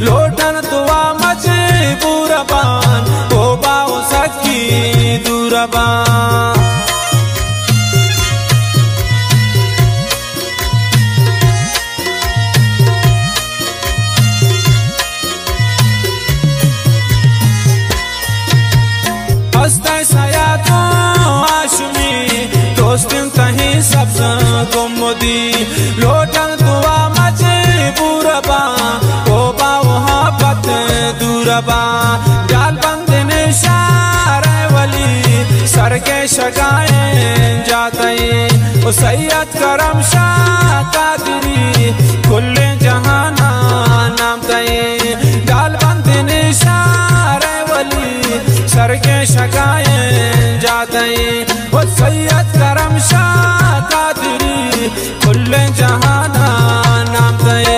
لوٹن تو آ مجبور بان، او باو سکی دور بان۔ ہستیں سیاد و ہاشمی، دوستیں تہیں سبز گمدی۔ لوٹن تو آ مجبور باں، او باں وہاں پت دور باں۔ جال بند نشار ولی سر کے شگائیں جاتیں، او سید کرم شاہ قادری کلیں جہانا نام تئیں۔ ڈال بند نشار ولی سر کے شگائیں جاتیں، او سید کرم شاہ قادری کلیں جہانا نام تئیں۔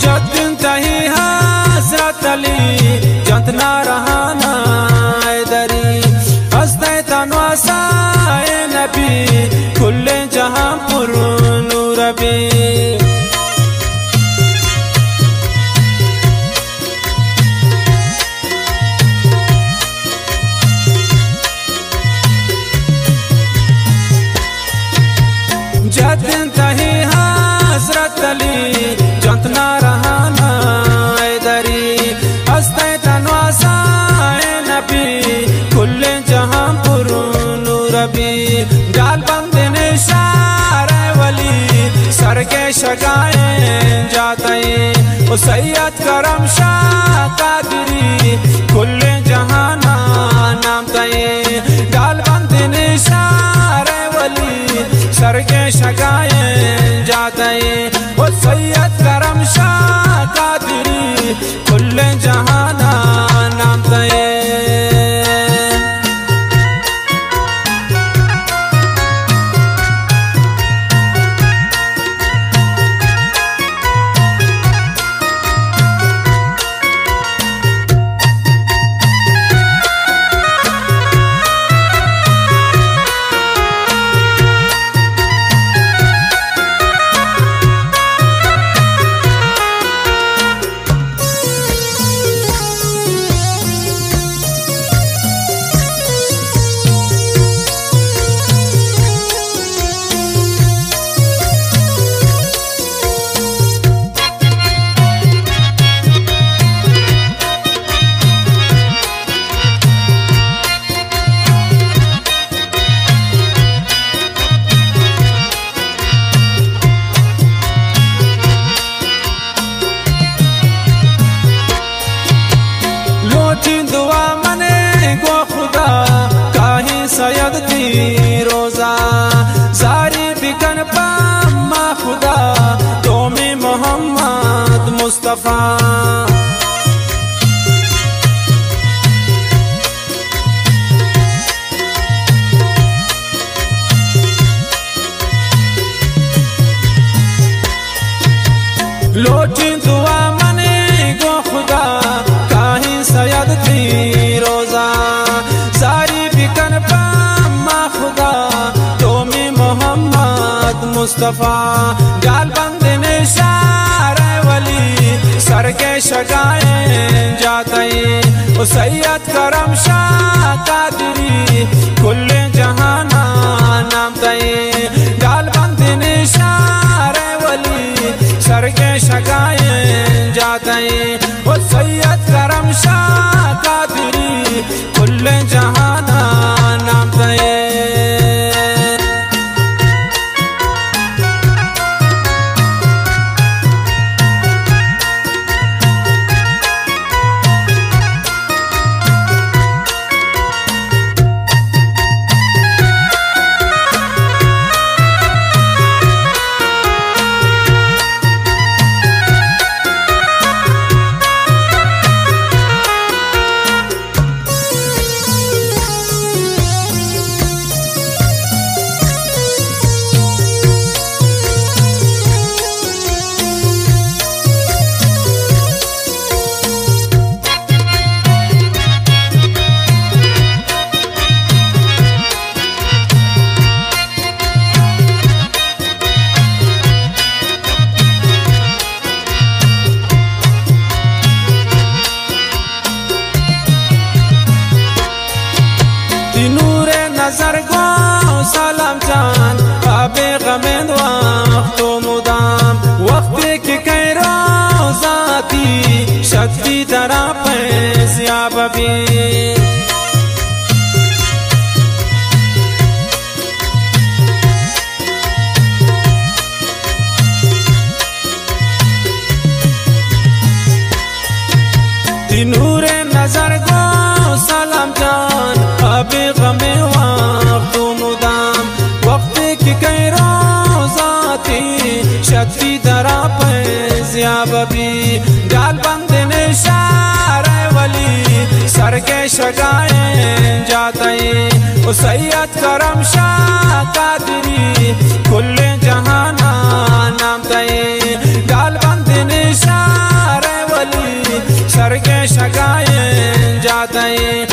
جت انتہی حضرت علی، جنت ناراہانا حیدری، ہستیں تنواسا اے نبی، کلیں جہاں پر نور بی۔ جت انتہی حضرت علی، جنت ناراہانا حیدری، ہستیں تنواسا اے نبی، کلیں جہاں پر نور بی۔ ڈال بند نشار ولی سر کے شگائیں جاتیں، او سید کرم شاہ قادری کلیں جہانا نام تئیں۔ ڈال بند نشار ولی سر کے شگائیں جاتیں، او سید کرم شاہ قادری کلیں جہانا نام تئیں۔ لوٹیں دعا منے گو خدا، کاہیں سید تئی روزا، زاری بکن پہ ما خدا، دومی محمد مصطفی۔ لوٹیں دعا منے گو خدا، کاہیں سید تئی روزا، زاری بکن پہ ما خدا، دومی محمد مصطفی۔ ڈال بند نشار ولی سر کے شگائیں جاتیں، او سید کرم شاہ قادری کلیں جہانا نام تئیں۔ ڈال بند نشار ولی سر کے شگائیں جاتیں، او سید کرم نور نظر گوں سلام جان، ابے غمیں وقت و مدام، وقتے کہ کئے روزاتی شکتی درا پیزیاب بی۔ تی نور نظر گوں سلام جان، ابے غمیں وقت و مدام، وقتے کہ کئے روزاتی شکتی درا پیزیاب بی۔ ڈال بند نشار ولی سرگے شگائیں جاتئے، او سید کرم شاہ قادری کلیں جہانا نام تئے۔ ڈال بند نشار ولی سرگے شگائیں جاتئے،